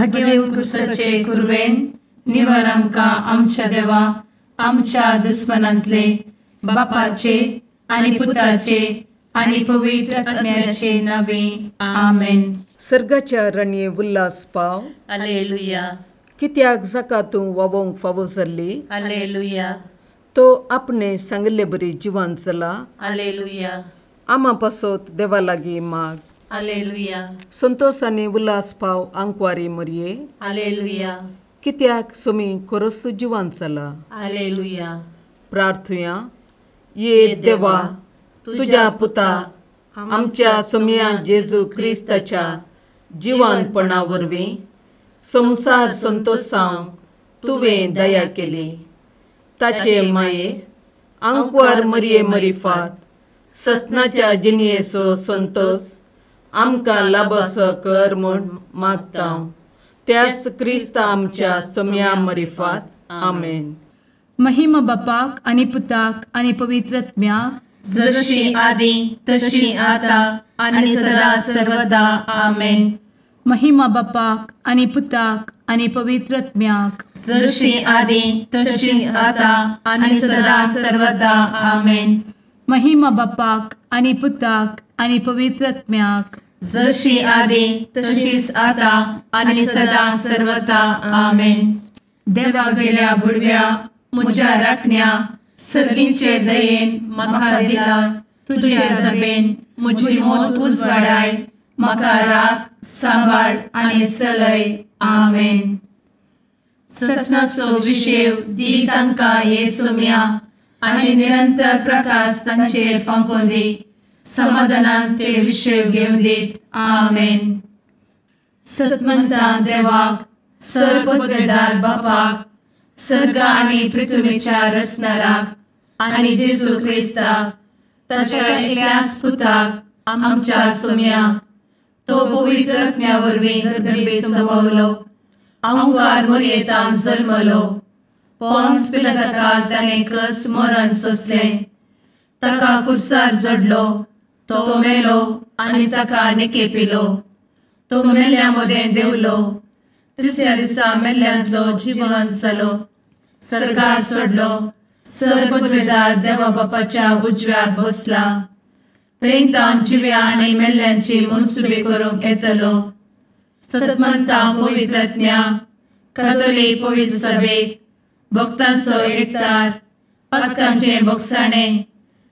भगेवन क्रिस्ताचे कुरवेन निवार आमकां आमच्या देवा आमच्या दुस्मनांतले बापाचे आनी पुताचे आनी पवित्र आत्म्याचे नावे आमेन. सर्गाच्या रणये उल्हास पाव. हालेलुया. कित्याक जाका तूं वावोंक फावो जाल्ली. हालेलुया. तो आपणे सांगिल्ले बरी जिवान जाला. हालेलुया. आमा पासत देवा लागीं माग. हालेलुया. संतोष आनी उल्हास पाव आंकवारी मरये. हालेलुया. कित्याक सोमी खरोच जिवान जाला. हालेलुया. प्रार्थुया. ये देवा तुज्या पुता आमच्या सोमया जेजू क्रिस्ताच्या जिवानपणा वरवीं संवसार संतोषांक तुवें दया केली. ताचे माये आंकवार मरये मरिफात ससनाच्या जिणयेचो संतोष आमकां लाबसो कर म्हूण मागता त्याच क्रिस्ता आमच्या सोमया मरिफात. आमेन. महिमा बापाक आनी पुताक आनी पवित्र आत्म्याक, जशी आदी तशी आता आनी सदा सर्वदा. आमेन. महिमा बापाक आनी पुताक आनी पवित्र आत्म्याक, जशी आदी तशी आता आनी सदा सर्वदा. आमेन. महिमा बापाक आनी पुताक आनी पवित्र आत्म्याक, जशी आदी तशीच आता आनी सदा सर्वदा. आमेन. देवा गेल्या बुडव्या म्हज्या राखण्या सर्गींचे दयेन म्हाका दिला तुजे दबेन म्हजी मोत उजवाडाय म्हाका राख सांबाळ आनी सलय. आमेन. ससनाचो विशेव दी तांकां हे सोम्या आनी निरंतर प्रकाश तांचेर फांकोवन दी. समाधानान ते विशेव घेवन दीत. आमेन. सतमंता देवाक सर्वपदवेदार बापाक सर्ग आनी पृथ्वीच्या रचणाराक आनी जेजू क्रिस्ताक ताच्या एकल्याच पुताक आमच्या सोम्याक तो पवित्र आत्म्या वरवीं गर्भे संभवलो आंकार मोरयेतान जल्मलो पोन्स पिलाताकाल ताणें कस मरण सोंसलें ताका कुर्सार जडलो तो मेलो आनी ताका निकेपिलो तो मेल्ल्या मदें देंवलो तिसऱ्या दिसा मेल्ल्यांतलो जिवन जालो सर्गार सोडलो सर्वपदवेदार देवा बापाच्या उजव्याक बसला थंय तावन जिव्या आनी मेल्ल्यांची मनसुबी करूंक येतलो. सतमंता पवित्र आत्म्या कातोलीक पवित्र सभेक भक्तांचो एकतार पातकांचें भोगसाणें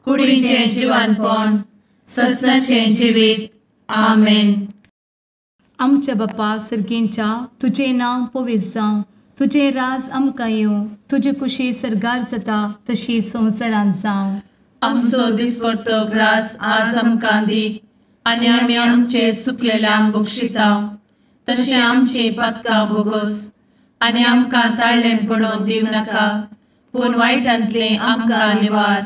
कुडीचें जिवानपण ससनाचें जिवीत. आमेन. आमच्या बापा सर्गींच्या तुजें नांव पवित्र जावं, तुजें राज आमकां येवं, तुजी कुशी सर्गार जाता तशी संवसारांत जावं. आमचो दिसपडतो ग्रास आज आमकां दी आनी आमी आमचे सुकलेल्यांक बक्षिता तशें आमची पातकां भोगोस आनी आमकां ताळ्ळें पडोवन दिवं नाका पूण वायटांतलें आमकां निवार.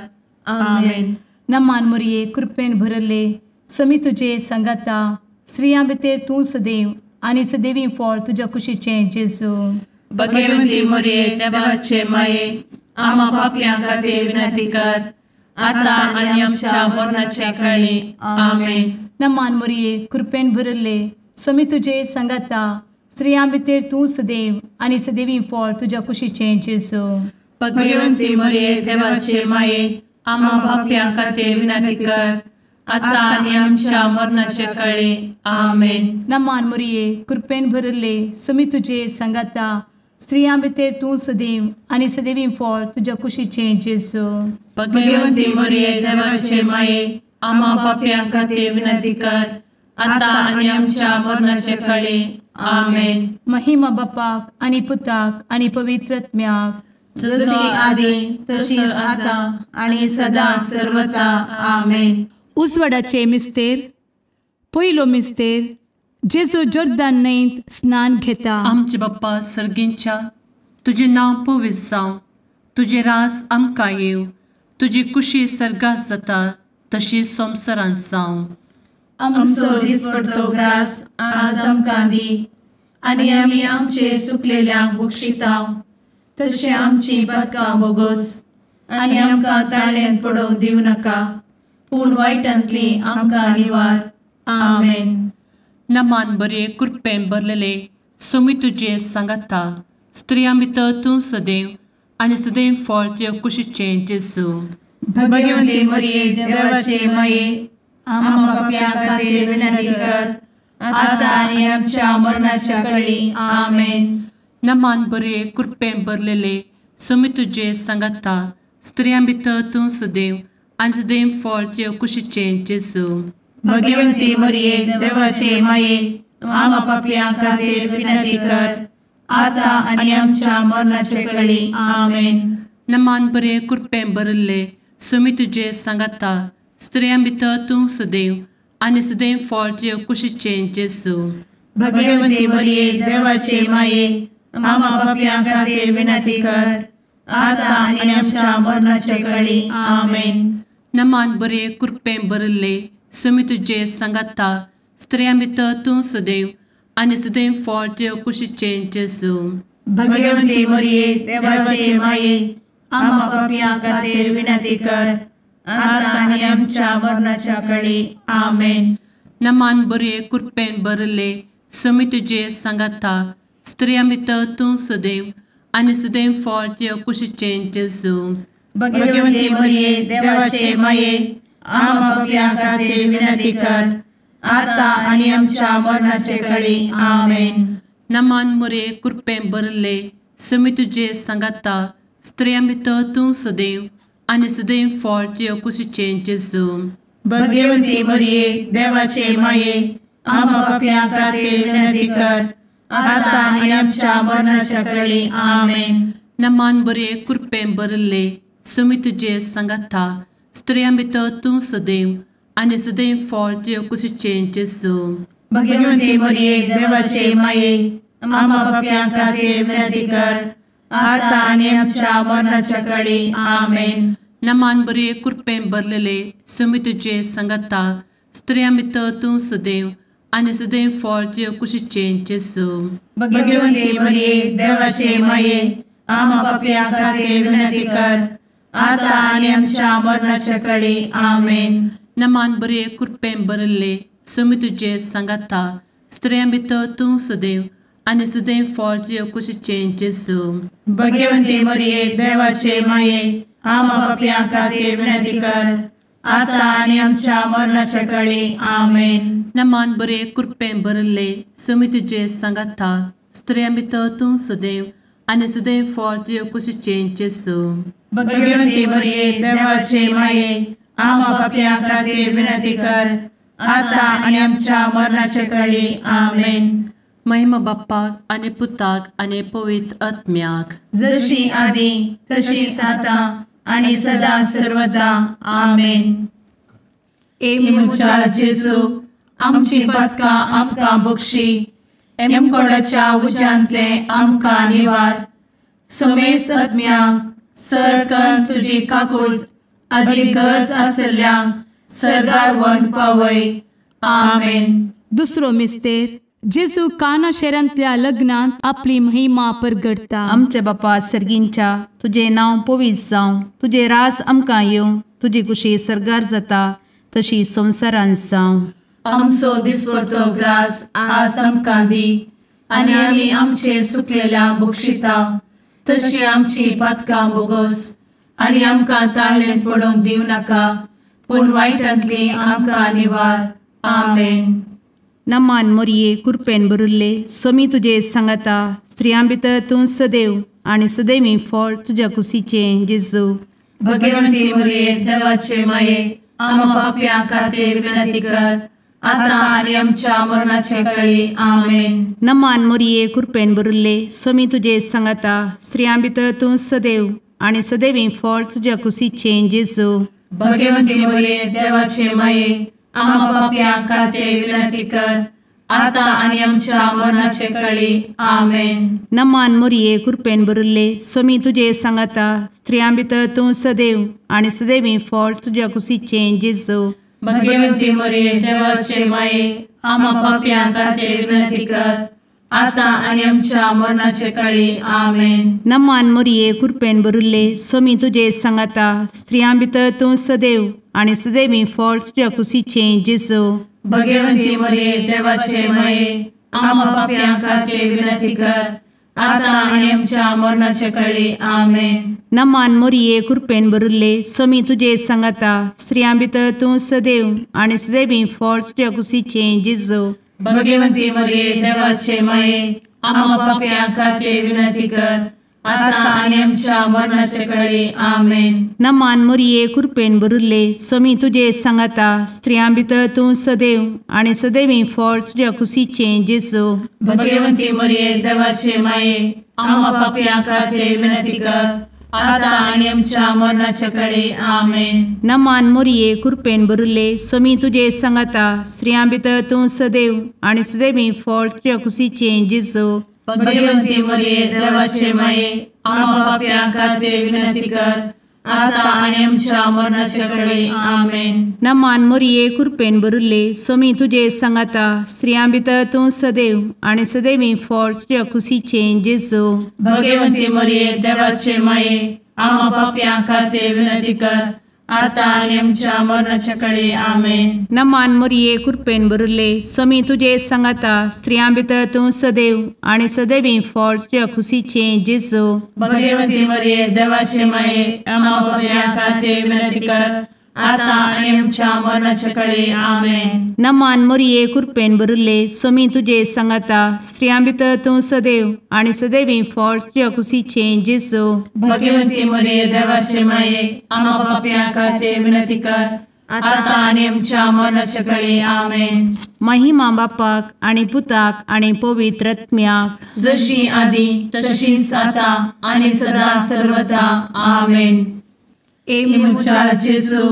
आमेन. नमान मोरये कृपेन भरले समी तुजे सांगाता स्त्रियां भितर तूं सदैव आनी सदैवी फळ तुज्या कुशीचें जेजू. भगवंती मोरये देवाचे माये आमा पापयां खातीर विनंती कर आता आनी आमच्या मरणाच्या काळी. आमेन. नमान मोरये कृपेन भरले समी तुजे सांगाता स्त्रियां भितर तूं सदैव आनी सदैवी फळ तुज्या कुशीचें जेजू. भगवंती मोरये देवाचे माये आमा पापयां खातीर विनंती कर आता आनी आमच्या मरणाच्या काळी. आमेन. नमान मोरये कृपेन भरले समी तुजे सांगाता स्त्रियां भितर तूं सदैव आनी सदैवी फळ तुज्या कुशीचें जेजू. भगवंती मोरये देवाचे माये आमा पापयां खातीर विनंती कर आता आनी आमच्या मरणाच्या काळी. आमेन. महिमा बापाक आनी पुताक आनी पवित्र आत्म्याक, जशी आदी तशीच आता आनी सदा सर्वता. आमेन. उजवाडाचे मिस्तेर. पयलो मिस्तेर जेजू जोर्दान न्हंयत स्नान घेता. आमचे बाप्पा सर्गींच्या तुजें नांव पवित्र जावं, तुजें राज आमकां येवं, तुजी कुशी सर्गात जाता तशी संवसारांत जावं. आमचो दिसपडतो ग्रास आज आमकां दी आनी आमी आमचे सुकलेल्यांक बक्षिता तशें आमची पातकां भोगोस आनी आमकां ताळ्ळेंत पडोवंक दिवं नाका पूण वायटांतली आमकां निवार. आमेन. नमान बरे कृपेन भरलेले सोमी तुजे सांगाता, स्त्रियां भितर तूं सदैव आनी सदैव फळ तुज्या कुशीचें जेजू। भगवती मरिये देवाचे माये, आम्हा पाप्यां खातीर विनंती कर, आतां आनी आमच्या मरणाच्या कळी। आमेन। नमान बरे कृपेन भरलेले, सोमी तुजे सांगाता, स्त्रियां भितर तूं सदैव आनी सदैव फळ तुज्या कुशीचें जेजू। भगवती मरिये देवाचे माये, आम्हा पाप्यां खातीर विनंती कर, आतां आनी आमच्या मरणाच्या कळी। आमेन। नमान बरे कृपेन भरलेले, सोमी तुजे सांगाता, स्त्रियां भितर तूं सदैव आनी सदैव फळ तुज्या कुशीचें जेजू। भगवती मरिये देवाचे माये, आम्हा पाप्यां खातीर विनंती कर, आतां आनी आमच्या मरणाच्या कळी। आमेन। नमान बरे कृपेन भरलेले, सोमी तुजे सांगाता, स्त्रियां भितर तूं सदैव आनी सदैव फळ तुज्या कुशीचें जेजू। भगवती मरिये देवाचे माये, आम्हा पाप्यां खातीर विनंती कर, आतां आनी आमच्या मरणाच्या कळी। आमेन। नमान बरे कृपेन भरलेले, सोमी तुजे सांगाता, स्त्रियां भितर तूं सदैव आनी सदैव फळ तुज्या कुशीचें जेजू। भगवती मरिये देवाचे माये, आम्हा पाप्यां खातीर विनंती कर, आतां आनी आमच्या मरणाचे कळी। आमेन। नमान मरिये कृपेन भरलेले, सोमी तुजे सांगाता, स्त्रियां भितर तूं सदैव आनी सदैव फळ तुज्या कुशीचें जेजू। भगवती मरिये देवाचे माये, आम्हा पाप्यां खातीर विनंती कर, आतां आनी आमच्या मरणाच्या कळी। आमेन। नमान बरे कृपेन भरलेले, सोमी तुजे सांगाता, स्त्रियां भितर तूं सदैव आनी सदैव फळ तुज्या कुशीचें जेजू। भगवती मरिये देवाचे माये, आम्हा पाप्यां खातीर विनंती कर, आतां आनी आमच्या मरणाच्या कळी। आमेन। नमान बरे कृपेन भरलेले, सोमी तुजे सांगाता, स्त्रियां भितर तूं सदैव आनी सदैव फळ तुज्या कुशीचें जेजू। भगवती मरिये देवाचे माये, आम्हा पाप्यां खातीर विनंती कर, आतां आनी आमच्या मरणाच्या कळी। आमेन। नमान बरे कृपेन भरलेले, सोमी तुजे सांगाता, स्त्रियां भितर तूं सदैव आनी सदैव फळ तुज्या कुशीचें जेजू। भगवती मरिये देवाचे माये, आम्हा पाप्यां खातीर विनंती कर, आतां आनी आमच्या मरणाच्या कळी। आमेन। नमान बरे कृपेन भरलेले, सोमी तुजे सांगाता, स्त्रियां भितर तूं सदैव आनी सदैव फळ तुज्या कुशीचें जेजू। भगवती मरिये देवाचे माये, आम्हा पाप्यां खातीर विनंती कर, आतां आनी आमच्या मरणाच्या कळी। आमेन। महिमा बाप्पाक आनी पुताक आनी पवित्र आत्म्याक, जशी आदी तशीच आतां आनी सदा सर्वदा। आमेन। ए म्हज्या जेजू, आमची पातकां आमकां बक्षी, एमकोडाच्या उज्यांतले आमकां निवार, समेस्त आत्म्यांक सरकन तुजी काकूट आदी गरज आशिल्ल्यांक सर्गार व्हरून पावय। आमेन। दुसरो मिस्तेर, जेजू काना शहरांतल्या लग्नांत आपली महिमा परगटता। आमच्या बापा सर्गींच्या, तुजें नांव पवित्र जावं, तुजें रास आमकां येवं, तुजी कुशी सर्गार जाता तशी संवसारांत जावं। आमचो दिसपडतो ग्रास आज आमकां दी, आनी आमी आमचे सुकलेल्या बक्षिता तशी आमची पातकां बोगोस, आनी आमकां ताळेन पडोवंक दिवं नाका, पूण वायटांतली आमकां निवार। आमेन। नमान मोरये कृपेन भरिल्ले, सोमी तुजे सांगाता, स्त्रियां भितर तूं सदैव आनी सदैवी फळ तुज्या कुशीचें जेजू। भगवंती मोरये देवाचे माये, आम्हा पाप्यां खातीर विनंती कर, आतां आनी आमच्या मरणाचे कळी। आमेन। नमान मोरये कृपेन भरिल्ले, सोमी तुजे सांगाता, स्त्रियां भितर तूं सदैव आनी सदैवी फळ तुज्या कुशीचें जेजू। भगवंती मोरये देवाचे माये, आम्हा पाप्यां खातीर विनंती कर, आतां आनी आमच्या मरणाचे कळी। आमेन। नमान मोरये कृपेन भरिल्ले, सोमी तुजे सांगाता, स्त्रियां भितर तूं सदैव आनी सदैवी फळ तुज्या कुशीचें जेजू। भगवंती मोरये देवाचे माये, आम्हा पाप्यां खातीर विनंती कर, आतां आनी आमच्या मरणाचे कळी। आमेन। नमान मोरये कृपेन भरिल्ले, सोमी तुजे सांगाता, स्त्रियां भितर तूं सदैव आनी सदैवी फळ तुज्या कुशीचें जेजू। भगवंती मोरये देवाचे माये, आमा पापयां खातीर विनंती कर आतां आनी आमच्या मरणाचे कळी. आमेन. नमान मोरये कृपेन भरिल्ले स्वामी तुजे सांगाता, स्त्रियां भितर तूं सदैव आनी सदैवी फळ तुज्या कुशीचें जेजू. भगवंती मरिये देवाचे माये आमा पापयां खातीर विनंती कर आतां आनी आमच्या मरणाचे कळी. आमेन. नमान मोरये कृपेन भरिल्ले स्वामी तुजे सांगाता, स्त्रियां भितर तूं सदैव आनी सदैवी फळ तुज्या कुशीचें जेजू. भगवंती मरिये देवाचे माये आमा पापयां खातीर विनंती कर आतां आनी आमच्या मरणाचे कळी. आमेन. नमान मोरये कृपेन भरिल्ले स्वामी तुजे सांगाता, स्त्रियां भितर तूं सदैव आनी सदैवी फळ तुज्या कुशीचें जेजू. भगवंती मरिये देवाचे माये आमा पापयां खातीर विनंती कर आतां आनी आमच्या मरणाचे कळी. आमेन. नमान मोरये कृपेन भरिल्ले स्वामी तुजे सांगाता, स्त्रियां भितर तूं सदैव आनी सदैवी फळ तुज्या कुशीचें जेजू. भगवंती मरिये देवाचे माये आमा पापयां खातीर विनंती कर आतां आनी आमच्या मरणाचे कळी. आमेन. नमान मोरये कृपेन भरिल्ले स्वामी तुजे सांगाता, स्त्रियां भितर तूं सदैव आनी सदैवी फळ तुज्या कुशीचें जेजू. भगवंती मरिये देवाचे माये आमा पापयां खातीर विनंती कर आतां आनी आमच्या मरणाचे कळी. आमेन. नमान मोरये कृपेन भरिल्ले स्वामी तुजे सांगाता, स्त्रियां भितर तूं सदैव आनी सदैवी फळ तुज्या कुशीचें जेजू. भगवंती मरिये देवाचे माये आमा पापयां खातीर विनंती कर आतां आनी आमच्या मरणाचे कळी. आमेन. महिमा बापाक आनी पुताक आनी पवित्र आत्म्याक, जशी आदी तशीच आतां आनी सदा सर्वदा. आमेन. ए म्हज्या जेजू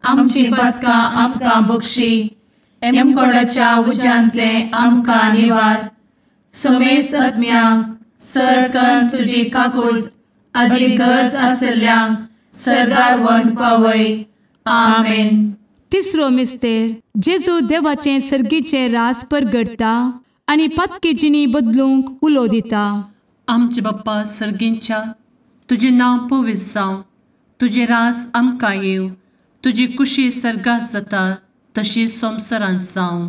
आमची पातकां आमकां बक्षी, एमकोडाच्या उज्यांतले आमकां निवार, समेस्त आत्म्यांक सरकन तुजी काकूट आदी गरज आसल्ल्यांक सर्गार व्हरून पावय. आमेन. तिसरो मिस्तेर जेजू देवाचें सर्गीचें रास परगटता आनी पातकी जिणी बदलूंक उलो दिता. आमचे बाप्पा सर्गींच्या, तुजें नांव पवित्र जावं, तुजें रास आमकां येवं, तुजी कुशी सर्गात जाता तशी संवसारांत जावं.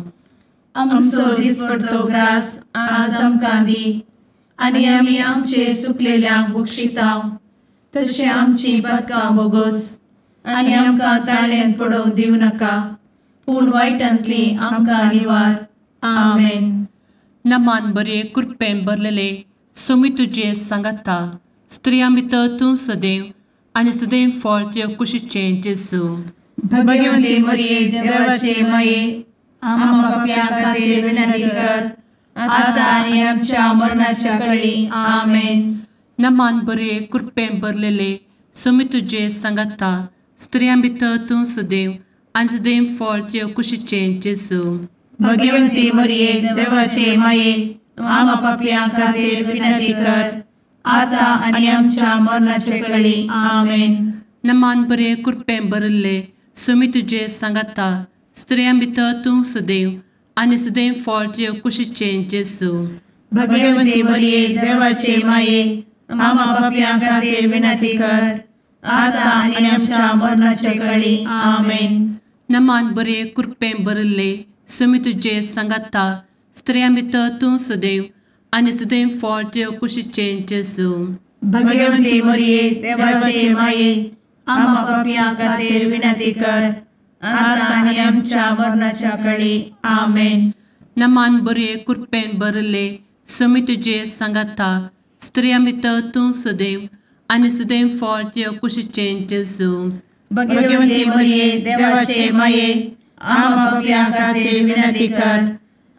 आमचो दिसपडतो ग्रास आज आमकां दी आनी आमी आमचे सुकलेल्यांक बक्षिता तशें आमची पातकां बोगोस आनी आमकां ताळ्यान पडोवन दिवं नाका, पूण वायटांतली आमकां निवार. आमेन. नमान बरे कृपेन भरलेले स्वामी तुजे सांगाता, स्त्रियां भितर तूं सदैव आनी सदैव फळ तुज्या कुशीचें जेजू. भगवंती मरिये देवाचे माये आमा पापयां खातीर विनंती कर आतां आनी आमच्या मरणाच्या कळी. आमेन. नमान बरे कृपेन भरलेले स्वामी तुजे सांगाता, स्त्रियां भितर तूं सदैव आनी सदैव फळ तुज्या कुशीचें जेजू. भगवंती मरिये देवाचे माये आमा पापयां खातीर विनंती कर आतां आनी आमच्या मरणाचे कळी. आमेन. नमान बरे कृपेन भरिल्ले स्वामी तुजे सांगाता, स्त्रियां भितर तूं सदैव आनी सदैव फळ तुज्या कुशीचें जेजू. भगवंती मरिये देवाचे माये आमा पापयां खातीर विनंती कर आतां आनी आमच्या मरणाचे कळी. आमेन. नमान बरे कृपेन भरिल्ले स्वामी तुजे सांगाता, स्त्रियां भितर तूं सदैव आनी सदैव फळ तुज्या कुशीचें जेजू. भगवंती मरिये देवाचे माये आमा पापयां खातीर विनंती कर आतां आनी आमच्या मरणाच्या कळी. आमेन. नमान बरे कृपेन भरिल्ले स्वामी तुजे सांगाता, स्त्रियां भितर तूं सदैव आनी सदैव फळ तुज्या कुशीचें जेजू. भगवंती मरिये देवाचे माये आमा पापयां खातीर विनंती कर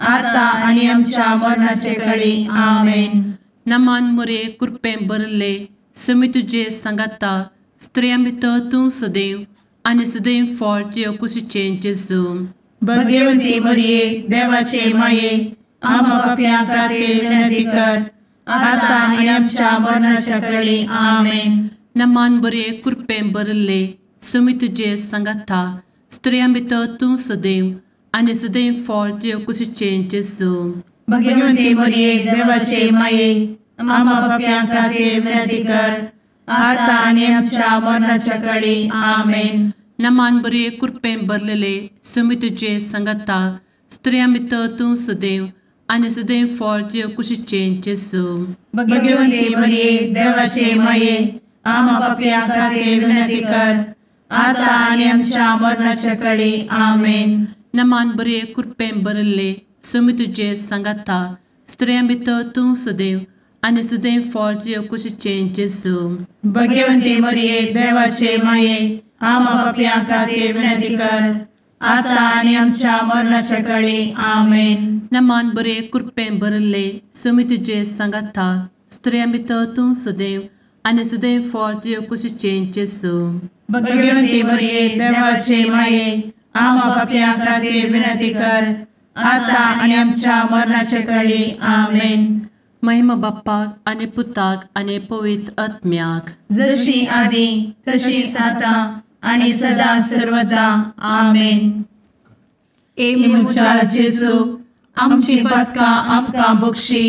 आतां आनी आमच्या मरणाचे कळी. आमेन. नमान मोरे कृपेन भरिल्ले स्वामी तुजे सांगाता, स्त्रियां भितर तूं सदैव आनी सदैव फळ तुज्या कुशीचें जेजू. भगवंती मरिये देवाचे माये आमा पापयां खातीर विनंती कर आतां आनी आमच्या मरणाच्या कळी. आमेन. नमान बरे कृपेन भरिल्ले स्वामी तुजे सांगाता, स्त्रियां भितर तूं सदैव आनी सदैव फळ तुज्या कुशीचें जेजू. भगवंती मरिये देवाचे माये आमा पापयां खातीर विनंती कर आतां आनी आमच्या मरणाच्या कळी. आमेन. नमान बरे कृपेन भरलेले स्वामी तुजे सांगाता, स्त्रियां भितर तूं सदैव आनी सदैव फळ तुज्या कुशीचें जेजू. भगवती मरिये देवाचे माये, आमा पापयां खातीर विनंती कर, आतां आनी आमच्या मरणाच्या कडी. आमेन. नमान बरे कृपेन भरिल्ले, स्वामी तुजे सांगाता, स्त्रियां भितर तूं सदैव आनी सदैव फळ तुज्या कुशीचें जेजू. भगवती मरिये देवाचे माये, आमा पापयां खातीर विनंती कर, आतां आनी आमच्या मरणाच्या कडी. आमेन. नमान बरे कृपेन भरिल्ले, स्वामी तुजे सांगाता, स्त्रियां भितर तूं सदैव आनी सदैव फळ तुज्या कुशीचें जेजू. भगवती मरिये देवाचे माये, आमा पापयां खातीर विनंती कर, आतां आनी आमच्या मरणाच्या कडी. आमेन. महिमा बाप्पाक आनी पुताक आनी पवित्र आत्म्याक, जशी आदी तशीच आतां आनी सदा सर्वदा. आमेन. ए म्हज्या जेजू, आमची पातकां आमकां बक्षी,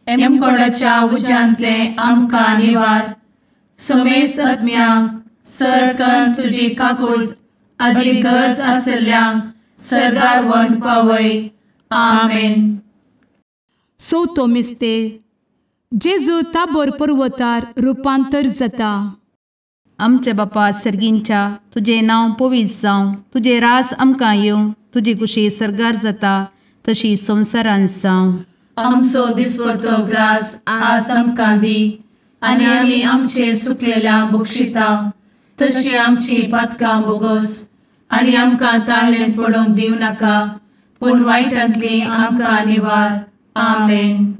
एमकोडाच्या उज्यांतले आमकां निवार, समेस्त आत्म्यांक सरकन तुजी काकूट आदी गरज आसल्ल्यांक सर्गार व्हरून पावय. आमेन. चवथो मिस्तेर. जेजू ताबोर पर्वतार रुपांतर जाता. आमच्या बापा सर्गींच्या, तुजें नांव पवित्र जावं, तुजें रास आमकां येवं, तुजी कुशी सर्गार जाता तशी संवसारांत जावं. आमचो दिसपडतो ग्रास आज आमकां दी, आनी आमी आमचे सुकलेल्या बक्षिता तशी आमची पातकां बोगोस, आनी आमकां ताळेन पडोवंक दिवं नाका, पूण वायटांतली आमकां निवार. आमेन.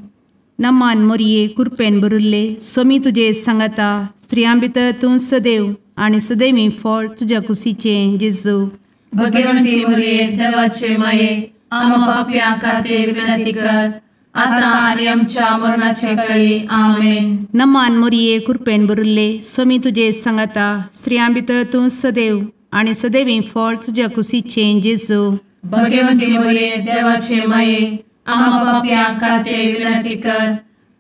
नमान मोरये कृपेन भरिल्ले, स्वामी तुजे सांगाता, स्त्रियां भितर तूं सदैव आनी सदैवी फळ तुज्या कुशीचें जेजू. भगवती मरिये देवाचे माये, आमा पापयां खातीर विनंती कर, आतां आनी आमच्या मरणाच्या कळी. आमेन. नमान मोरये कृपेन भरिल्ले, स्वामी तुजे सांगाता, स्त्रियां भितर तूं सदैव आनी सदैवी फळ तुज्या कुशीचें जेजू. भगवती मरिये देवाचे माये, आमा पापयां खातीर विनंती कर,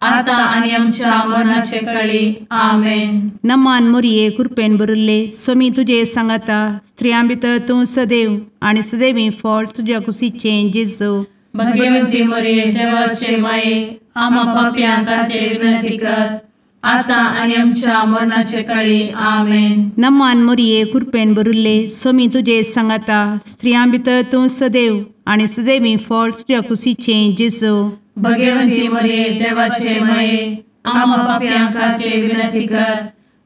आतां आनी आमच्या मरणाचे कळी. आमेन. नमान मोरये कृपेन भरिल्ले, स्वामी तुजे सांगाता, स्त्रियां भितर तूं सदैव आनी सदैवी फळ तुज्या कुशीचें जेजू. भगवती मरिये देवाचे माये, आमा पापयां खातीर विनंती कर, आतां आनी आमच्या मरणाचे कळी. आमेन. नमान मोरये कृपेन भरिल्ले, स्वामी तुजे सांगाता, स्त्रियां भितर तूं सदैव आनी सदैवी फळ तुज्या कुशीचें जेजू. भगवती मरिये देवाचे माये, आमा पापयां खातीर विनंती कर,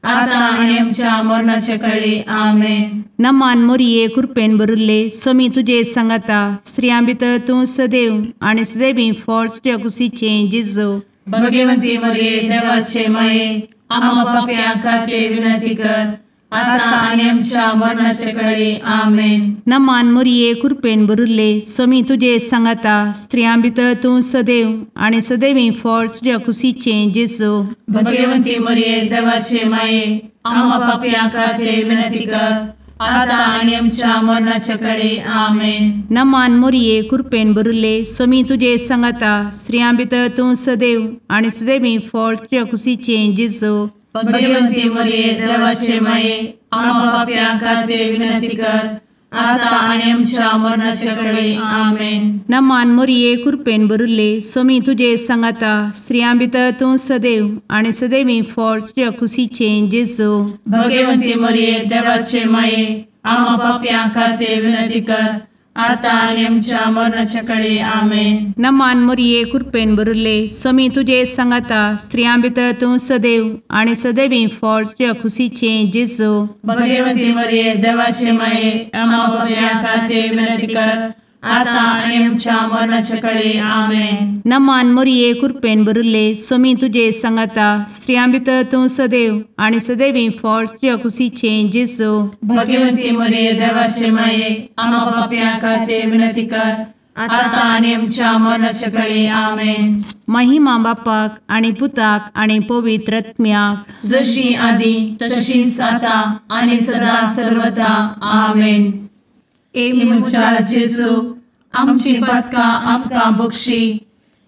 आतां आनी आमच्या मरणाचे कळी. आमेन. नमान मोरये कृपेन भरिल्ले, स्वामी तुजे सांगाता, स्त्रियां भितर तूं सदैव आनी सदैवी फळ तुज्या कुशीचें जेजू. भगवती मरिये देवाचे माये, आमा पापयां खातीर विनंती कर, आतां आनी आमच्या मरणाचे कळी. आमेन. नमान मोरये कृपेन भरिल्ले, स्वामी तुजे सांगाता, स्त्रियां भितर तूं सदैव आनी सदैवी फळ तुज्या कुशीचें जेजू. भगवती मरिये देवाचे माये, आमा पापयां खातीर विनंती कर, आतां आनी आमच्या मरणाच्या कळी. आमेन. नमान मोरये कृपेन भरिल्ले, स्वामी तुजे सांगाता, स्त्रियां भितर तूं सदैव आनी सदैवी फळ तुज्या कुशीचें जेजू. भगवती मरिये देवाचे माये, आमा पापयां खातीर विनंती कर, आतां आनी आमच्या मरणाच्या कळी. आमेन. नमान मोरये कृपेन भरिल्ले, स्वामी तुजे सांगाता, स्त्रियां भितर तूं सदैव आनी सदैवी फळ तुज्या कुशीचें जेजू. भगवती मरिये देवाचे माये, आमा पापयां खातीर विनंती कर, आतां आनी आमच्या मरणाच्या कळी. आमेन. नमान मोरये कृपेन भरिल्ले, स्वामी तुजे सांगाता, स्त्रियां भितर तूं सदैव आनी सदैवी फळ तुज्या कुशीचें जेजू. भगवती मरिये देवाचे माये, आमा पापयां खातीर विनंती कर, आतां आनी आमच्या मरणाच्या कळी. आमेन. नमान मोरये कृपेन भरिल्ले, स्वामी तुजे सांगाता, स्त्रियां भितर तूं सदैव आनी सदैवी फळ तुज्या कुशीचें जेजू. भगवती मरिये देवाचे माये, आमा पापयां खातीर विनंती कर, आतां आनी आमच्या मरणाच्या कळी. आमेन. महिमा बापाक आनी पुताक आनी पवित्र आत्म्याक, जशी आदी तशीच आतां आनी सदा सर्वदा. आमेन. ए म्हज्या जेजू, आमची पातकां आमकां बक्षी,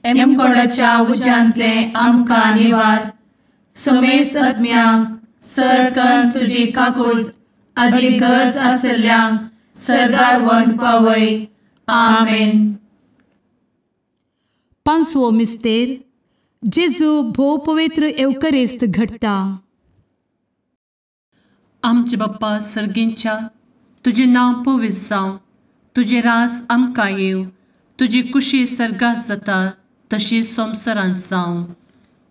एमकोडाच्या उज्यांतले आमकां निवार, समेस्त आत्म्यांक सरकन तुजी काकूट आदी गरज आसल्ल्यांक सर्गार व्हरून पावय. आमेन. पांचवो मिस्तेर जेजू भोव पवित्र एवकरिस्त घडटा. आमचे बाप्पा सर्गींच्या, तुजें नांव पवित्र जावं, तुजें राज आमकां येवं, तुजी कुशी सर्गात जाता तशी संवसारांत जावं.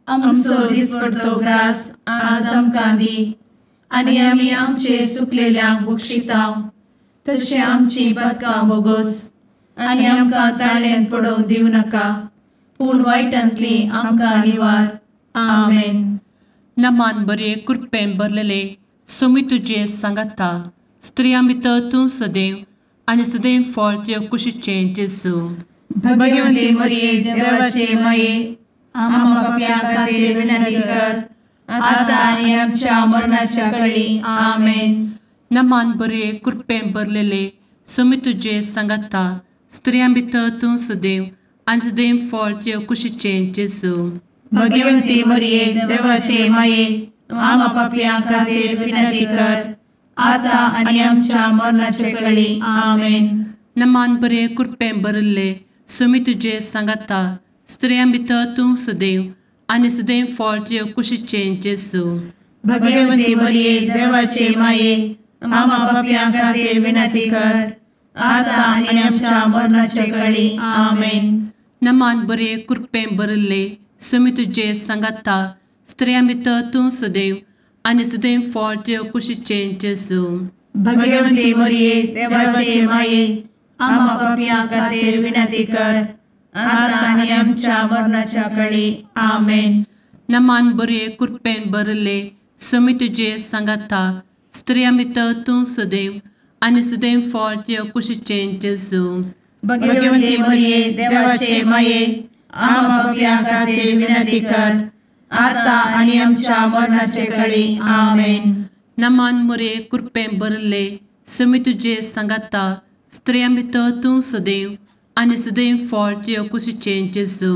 आमचो दिसपडतो ग्रास आज आमकां दी आनी आमी आमचे सुकलेल्यांक बक्षिता तशें आमची पातकां बोगोस आनी आमकां ताळ्यांत पडोवंक दिवं नाका, पूण वायटांतली आमकां निवार. आमेन. नमान बरे कृपेन भरलेले सोमी तुजे सांगाता, स्त्रियां भितर तूं सदैव आनी सदैव फळ तुजे कुशीचें जेजू. भगवती मरिये देवाचे माये, आम्हा पाप्यां खातीर विनंती कर आतां आनी आमच्या मरणाच्या कळी. आमेन. नमान बरे कृपेन भरलेले सोमी तुजे सांगाता, स्त्रियां भितर तूं सदैव आनी सदैव फळ तुजे कुशीचें जेजू. भगवती मरिये देवाचे माये, आम्हा पाप्यां खातीर विनंती कर आतां आनी आमच्या मरणाच्या कळी. आमेन. नमान बरे कृपेन भरिल्ले सोमी तुजे सांगाता, स्त्रियां भितर तूं सदैव आनी सदैव फळ तुजे कुशीचें जेजू. भगवती मरिये देवाचे माये, आम्हा पाप्यां खातीर विनंती कर आतां आनी आमच्या मरणाच्या कळी. आमेन. नमान बरे कृपेन भरिल्ले सोमी तुजे सांगाता, स्त्रियां भितर तूं सदैव आनी सदैव फळ तुजे कुशीचें जेजू. भगवती मरिये देवाचे माये, आम्हा पाप्यां खातीर विनंती कर आतां आनी आमच्या मरणाच्या कळी. आमेन. नमान बरे कृपेन भरिल्ले सोमी तुजे सांगाता, स्त्रियां भितर तूं सदैव आनी सदैव फळ तुजे कुशीचें जेजू. भगवती मरिये देवाचे माये, आम्हा पाप्यां खातीर विनंती कर आतां आनी आमच्या मरणाचे कळी. आमेन. नमान मरिये कृपेन भरिल्ले सोमी तुजे सांगाता, स्त्रियां भितर तूं सदैव आनी सदैव फळ तुजे कुशीचें जेजू.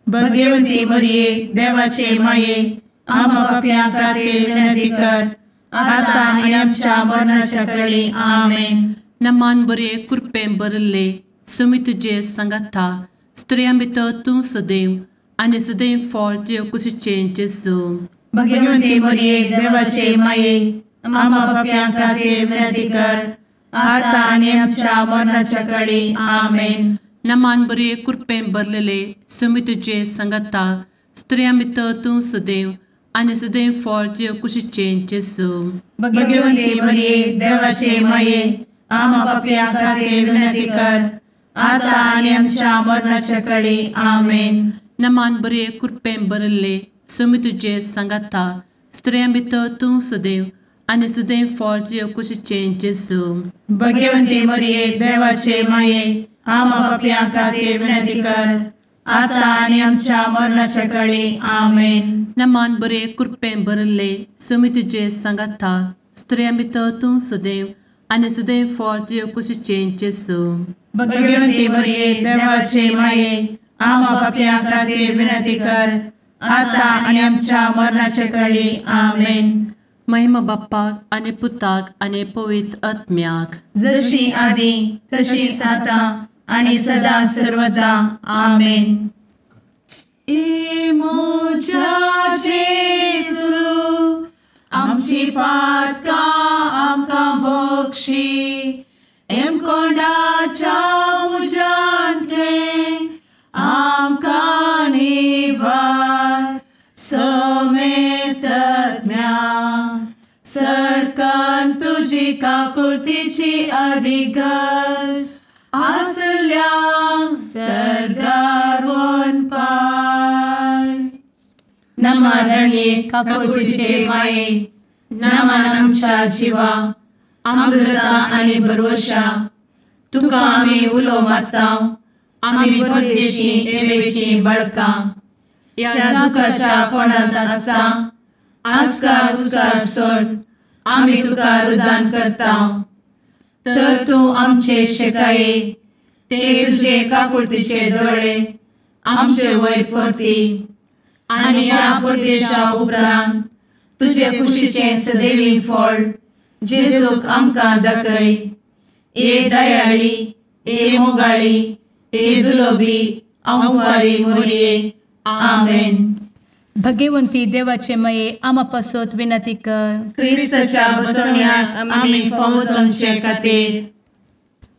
भगवती मरिये देवाचे माये, आम्हा पाप्यां खातीर विनंती कर आतां आनी आमच्या मरणाच्या कळी. आमेन. नमान बरे कृपेन भरिल्ले सोमी तुजे सांगाता, स्त्रियां भितर तूं सदैव आनी सदैव फळ तुजे कुशीचें जेजू. भगवती मरिये देवाचे माये, आम्हा पाप्यां खातीर विनंती कर आतां आनी आमच्या मरणाच्या कळी. आमेन. नमान बरे कृपेन भरलेले सोमी तुजे सांगाता, स्त्रियां भितर तूं सदैव आनी सदैव फळ तुजे कुशीचें जेजू. भगवती मरिये देवाचे माये, आम्हा पाप्यां खातीर विनंती कर आतां आनी आमच्या मरणाच्या कळी. आमेन. नमान बरे कृपेन भरिल्ले सोमी तुजे सांगाता, स्त्रियां भितर तूं सदैव आनी सदैव फळ तुजे कुशीचें जेजू. भगवती मरिये देवाचे माये, आम्हा पाप्यां खातीर विनंती कर आतां आनी आमच्या मरणाच्या कळी. आमेन. नमान बरे कृपेन भरिल्ले सोमी तुजे सांगाता, स्त्रियां भितर तूं सदैव आनी सदैव फळ तुजे कुशीचें जेजू. भगवती मरिये देवाचे माये, आम्हा पाप्यां खातीर विनंती कर आतां आनी आमच्या मरणाच्या कळी. आमेन. महिमा बाप्पाक आनी पुताक आनी पवित्र आत्म्याक, जशी आदी तशीच आतां आनी सदा सर्वदा. आमेन. ए म्हज्या जेजू, आमची पातकां आमकां बक्षी, एमकोंडाच्या उज्यांतलें आमकां निवार. समेस्तज्ञा सरकान तुजी काकुळतीची अधिगस आसल्यांक सर्गार वनपाय. नमरणे काकुळतीचे माये, नमन आमच्या जिवा, अमृता आनी भरवशा, तुका आमी उलो मारता, आमी परदेशी एवेची बळकां, ह्या दुखाच्या कोणांत आसता आस्कार उस्कार सोड आमी तुका रुदान करता. तर तूं आमचे शेकाये, ते तुजे काकुळतीचे दोळे आमचे वयर परती आनी ह्या परदेशा उपरांत तुजे कुशीचें सदैवी फळ जेजूक आमकां दाखय. ए दयाळी, ए मोगाळी, ए दुलोबी आंवकारी मोरये. आमेन. भगवंती देवाचे माये आमा पासत विनंती कर. क्रिस्ताच्या बसवण्याक आमी फावो जावचे खातीर.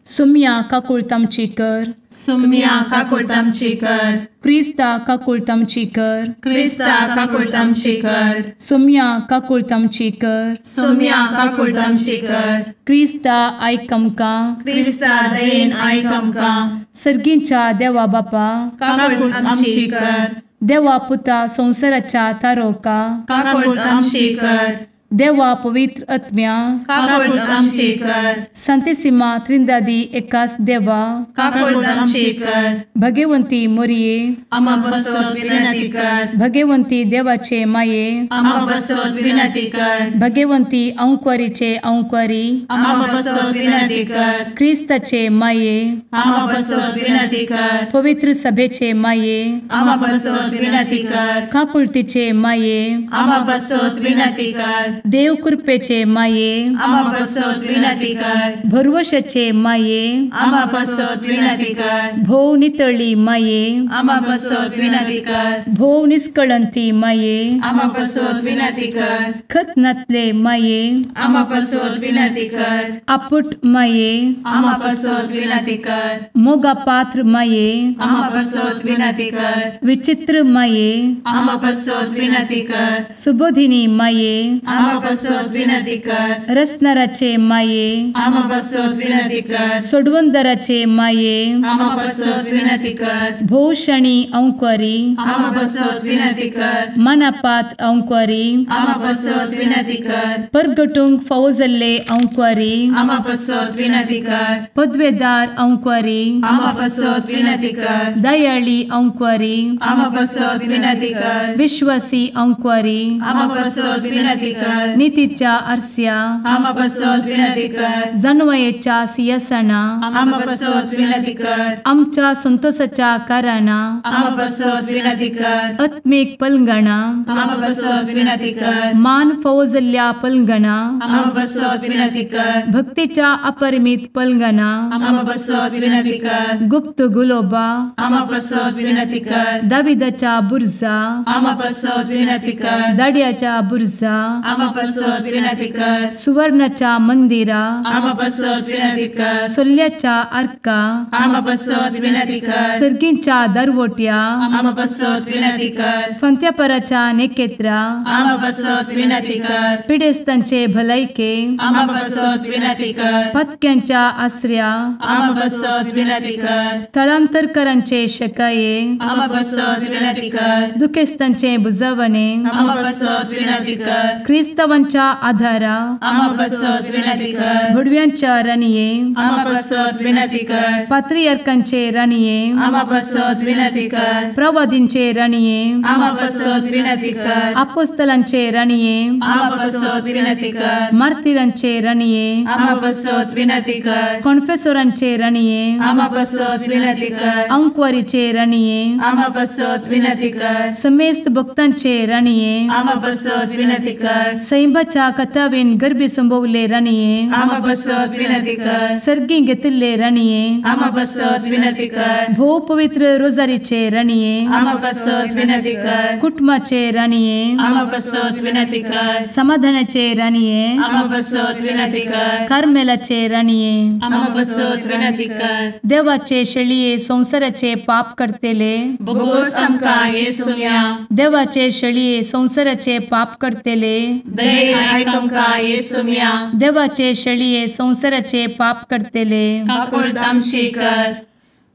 सुम्या काकुळट आमची कर. सुम्या काकुळट आमची कर. क्रिस्ता काकुळट आमची कर. क्रिस्ता काकुळट आमची कर. सुम्या काकुळट आमची कर. सुम्या काकुळट आमची कर. क्रिस्ता आयक आमकां. क्रिस्ता दयेन आयक आमकां. सर्गींच्या देवा बापा काकुळट आमची कर. देवा पुता संवसाराच्या तारोका काकुळट आमची कर. देवा पवित्र आत्म्या काकुळट आमची कर. सांतिसिमा त्रिंदादी एकास देवा काकुळट आमची कर. भगवंती मोरये आमा पासत विनंती कर. भगवंती देवाचे माये आमा पासत विनंती कर. भगवंती अंकुरीचे अंकुरी आमा पासत विनंती कर. क्रिस्ताचे माये आमा पासत विनंती कर. पवित्र सभेचे माये आमा पासत विनंती कर. काकुळतीचे माये आमा पासत विनंती कर. देव कृपेचे माये आमा पासत विनंती कर. भरवशाचे माये आमा पासत विनंती कर. भोव नितळी माये आमा पासत विनंती कर. भोव निष्कळंती माये आमा पासत विनंती कर. खत नातले माये आमा पासत विनंती कर. आपुट माये आमा पासत विनंती कर. मोगा पात्र माये आमा पासत विनंती कर. विचित्र माये आमा पासत विनंती कर. सुबोधिनी माये आमा पासत विनंती कर. रसनाराचे माये आमा पासत विनंती कर. सोडवंदराचे माये आमा पासत विनंती कर. भोवशणी अंकुरी आमा पासत विनंती कर. मनापात्र अंकुरी आमा पासत विनंती कर. परगटूंक फावो जाल्ले अंकुरी आमा पासत विनंती कर. पदवेदार अंकुरी आमा पासत विनंती कर. दयाळी अंकुरी आमा पासत विनंती कर. विश्वासी अंकुरी आमा पासत विनंती कर. नितीच्या आरस्या आमा पासत विनंती कर. जानवयेच्या सिंहासना आमा पासत विनंती कर. आमच्या संतोषाच्या कारणा आमा पासत विनंती कर. आत्मीक पलंगणा आमा पासत विनंती कर. मान फावो जाल्ल्या पलंगणा आमा पासत विनंती कर. भक्तीच्या अपरिमित पलंगणा आमा पासत विनंती कर. गुप्त गुलोबा आमा पासत विनंती कर. दाविदाच्या बुर्जा आमा पासत विनंती कर. दाड्याच्या बुर्जा आमा पासत विनंती कर. सुवर्णाच्या मंदिरा आमा पासत विनंती कर. सोल्ल्याच्या आर्का आमा पासत विनंती कर. सर्गींच्या दरवट्या आमा पासत विनंती कर. फंत्यापराच्या नेकेत्रा आमा पासत विनंती कर. पिडेस्तांचे भलायके आमा पासत विनंती कर. पत्क्यांच्या आसऱ्या आमा पासत विनंती कर. थळांतरकरांचे शकाये आमा पासत विनंती कर. दुखेस्तांचे बुजवणे आमा पासत विनंती कर. क्रिस्तावांच्या आधारा आमा पासत विनंती कर. भुडव्यांच्या राणये आमा पासत विनंती कर. पात्रियार्कांचे राणये आमा पासत विनंती कर. प्रवादींचे राणये आमा पासत विनंती कर. आपोस्तलांचे राणये आमा पासत विनंती कर. मार्तिरांचे राणये आमा पासत विनंती कर. कॉन्फेसोरांचे राणये आमा पासत विनंती कर. अंकुवारीचे राणये आमा पासत विनंती कर. समेस्त भक्तांचे राणये आमा पासत विनंती कर. सैंबाच्या कथावेन गर्भी संभवले राणये आमा पासत विनंती कर. सर्गी घेतिल्ले राणये आमा पासत विनंती कर. भोव पवित्र रोजारीचे राणये आमा पासत विनंती कर. कुटुंबाचे राणये आमा पासत विनंती कर. समाधानाचे राणये आमा पासत विनंती कर. कार्मेलाचे राणये आमा पासत विनंती कर. देवाचे शेळये संवसाराचे पाप करतेले बोगोस आमकां येसुम्या देवाचे शेळये संवसाराचे पाप करतेले दयेन आयक आमकां येसुम्या देवाचे शेळये संवसाराचे पाप करतेले काकुळट आमची कर.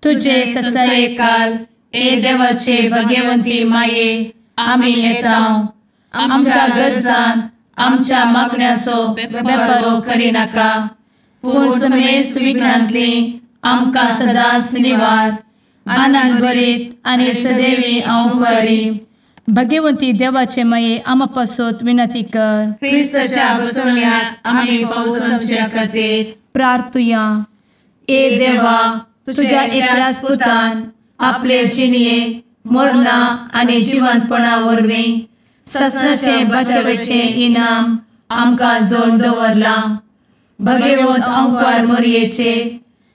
तुझे ससायेकाल ए देवाचे भगवंती माये आमी येता आमच्या गरजान आमच्या मागण्याचो बेपारो करिनाका पूण समेस्त विघ्नांतली आमकां सदांच निवार आनंद भरीत आनी सदैवी अंकुरी. भगवंती देवाचे माये आमा पासत विनंती कर. क्रिस्ताच्या बसवण्याक आमी फावो जावचे खातीर प्रार्थुया. ए देवा तुझ्या एकल्याच पुतान आपले जिणये मरणा आनी जिवंतपणा वरवीं ससनाचें बचावेचें इनाम आमकां जोडून दवरलां. भगवंत अंकार मोरयेचे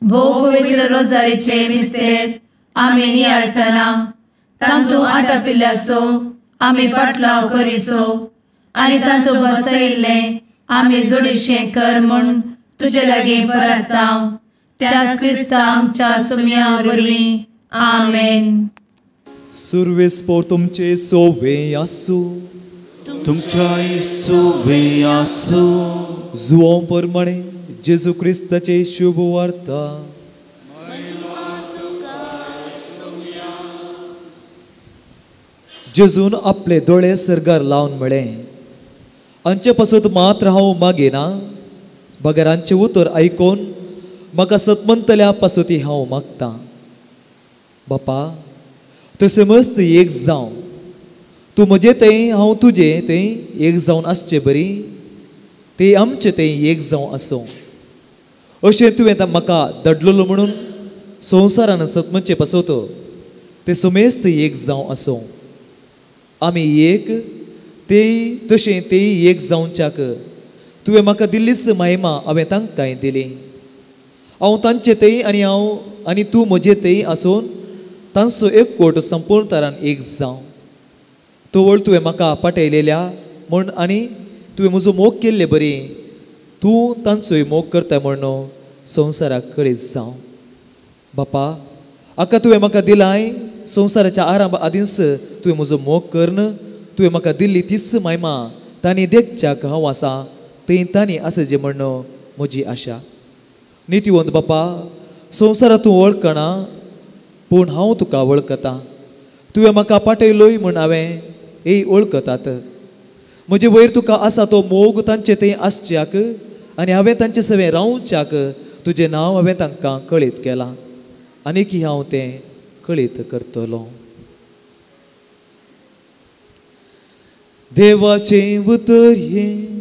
भोव पवित्र रोजारीचे मिस्तेर आमी नियाळटना तांतू आटापिल्ल्याचो आमी पाटलाव करिसो आनी तांतू बसयिल्लें आमी जोडीशें कर म्हूण तुजे लागीं परता त्याच क्रिस्ता आमच्या सुम्या वरवीं. आमेन. सुरवेस पोर तुमचे सोवे आसूं. तुमच्याय सोवे आसूं. जुओ प्रमाणे जेजू क्रिस्ताचे शुभ वार्ता. जेजून आपले दोळे सर्गार लावन म्हळें, आमचे पासत मात्र हांव मागिना, बगर आमचें उतर आयकून म्हाका सतमंतल्या पासती हांव मागतां. बापा, तूं समस्त एक जावं, तूं म्हजे थंय हांव तुजे थंय एक जावन आसचे बरी ते आमचे थंय एक जावं आसूं. अशें तुवें म्हाका दडलेलो म्हणून संवसारान सतमनचे पासत ते समेस्त एक जावं आसूं. आमी एक ते तशें तेय एक जावच्याक तुवें म्हाका दिल्लीच महिमा हांवें तांकांय दिली. हांव तांचे थंय आनी हांव आनी तूं म्हजे थंय आसून तांचो एकवट संपूर्ण तरान एक जावं. तवळ तुवें म्हाका पाटयलेल्या म्हूण आनी तुवें म्हजो मोग केल्ले बरी तूं तांचोय मोग करता म्हूण संवसाराक कळीत जावं. बापा, आका तुवें म्हाका दिलाय संवसाराच्या आरंभ आदींच तुवें म्हजो मोग करून तुवें म्हाका दिल्ली तीच महिमा तांणी देखच्याक हांव आसा थंय तांणी आसा म्हूण म्हजी आशा. नितीवंत बापा, संवसारांत तूं वळखना पूण हांव तुका वळखता. तुवें म्हाका पाटयलोय म्हूण हांवें ए वळखतात. म्हजे वयर तुका आसा तो मोग तांचे थंय आसच्याक आनी हांवें तांचे सवें रावच्याक तुजें नांव हांवें तांकां कळीत केलां आनी की हांव तें कळीत करतलो. देवाचें उतर हें.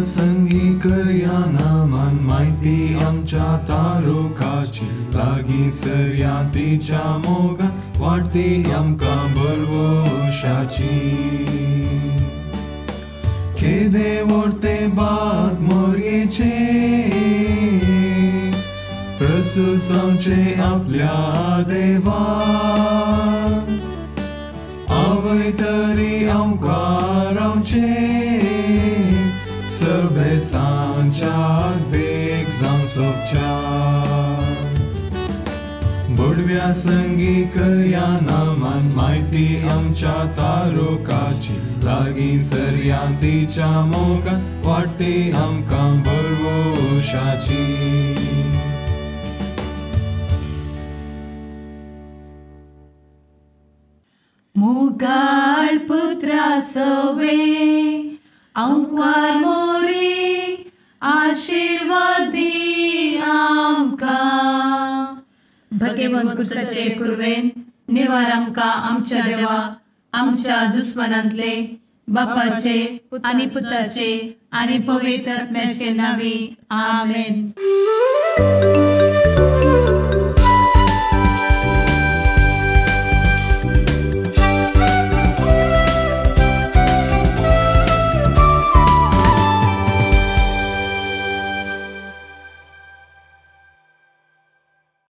संगी करया नामान माहिती आमच्या तारुकाची लागीं सरया तिच्या मोगान वाडती आमकां बरवशाची. केदे व्हडते बाग मोरयेचे प्रसूस आमचे आपल्या देवा आवय तरी आमकां रावचे सभेसांच्याक देख जावं सोबच्या. बुडव्या संगी करया नामान माहिती आमच्या तारुकाची लागीं सरया तिच्या मोगान वाडती आमकां बरवशाची. मुगाळ पुत्रा सवे आंकवार मोरी आशीर्वादी आमकां. भगवंत कुर्साचे कुर्वेन निवार आमकां आमच्या देवा आमच्या दुस्मनांतले बापाचे आनी पुताचे आनी पवित्र आत्म्याचे नांवी. आमेन.